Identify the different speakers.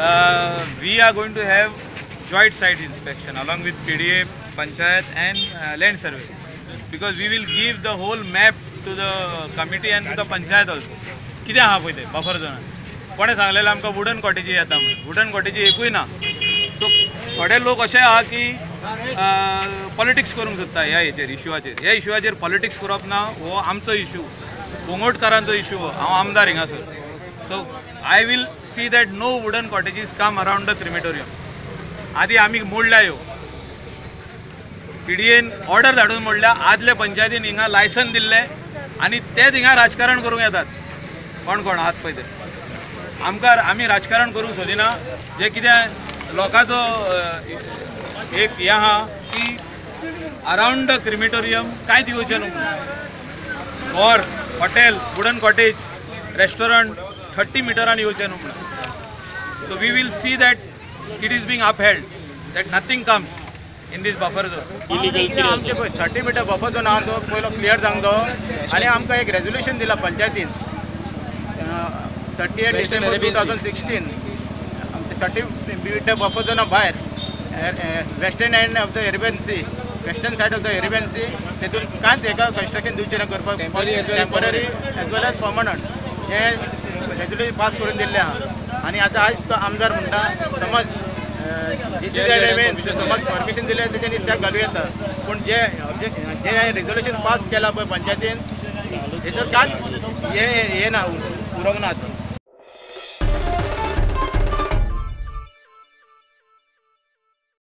Speaker 1: We are going to have joint site inspection along with PDA, panchayat and land survey, because we will give the whole map to the committee and to the panchayat also. कितें आहा पळय तें buffer झोनान. कोणें सांगलेलें आमकां wooden Coetzee येता म्हणून, wooden Coetzee एकूय ना. सो थोडे लोक अशे आहा की पॉलिटिक्स करूंक सोदता ह्या हेचेर, इशुआचेर. ह्या इशुआचेर पॉलिटिक्स करप ना. हो आमचो इशू, गोंगोटकारांचो इशू. हांव आमदार हिंगासर, so I will see that no wooden cottages come around the crematorium. आदी आमी मोडल्या ह्यो, पीडीएन ऑर्डर धाडून मोडल्या. आदले पंचायतीन हिंगा लायसन दिल्लें आनी तेच हिंगा राजकारण करूंक येतात. कोण कोण आहात पळय ते. आमकां आमी राजकारण करूंक सोदिना. जे कितें लोकांचो एक हें आहा की अरावंड the crematorium कांयच येवचें न्हू. घर, हॉटेल, वुडन कॉटेज, रेस्टॉरंट 30 मिटरान येवचें न्हू म्हणून. So we will see that it is being upheld, that nothing comes in this buffer zone.
Speaker 2: कितें आमचे पळय 30 मिटर बफर झोन आहा तो पयलो क्लियर जावंक जायो. आनी आमकां एक रेजोल्युशन दिलां पंचायतीन 38 डिसेंबर 2016. आमचे 30 मिटर बफर झोना भायर western end of the Arabian Sea, western side of the Arabian Sea, तेतून कांयच हेका कन्स्ट्रक्शन दिवचें ना करपाक, temporary as well as permanent. हें रेजोल्युशन पास करून दिल्लें आहा. आनी आतां आयज तो आमदार म्हणटा समज जीसीझेड समज परमिशन दिलें तेच्यांनी स्टेप घालूं येता, पूण जे जे रेजोल्युशन पास केलां पळय पंचायतीन हेचेर कांयच हें ना, उरोंक ना.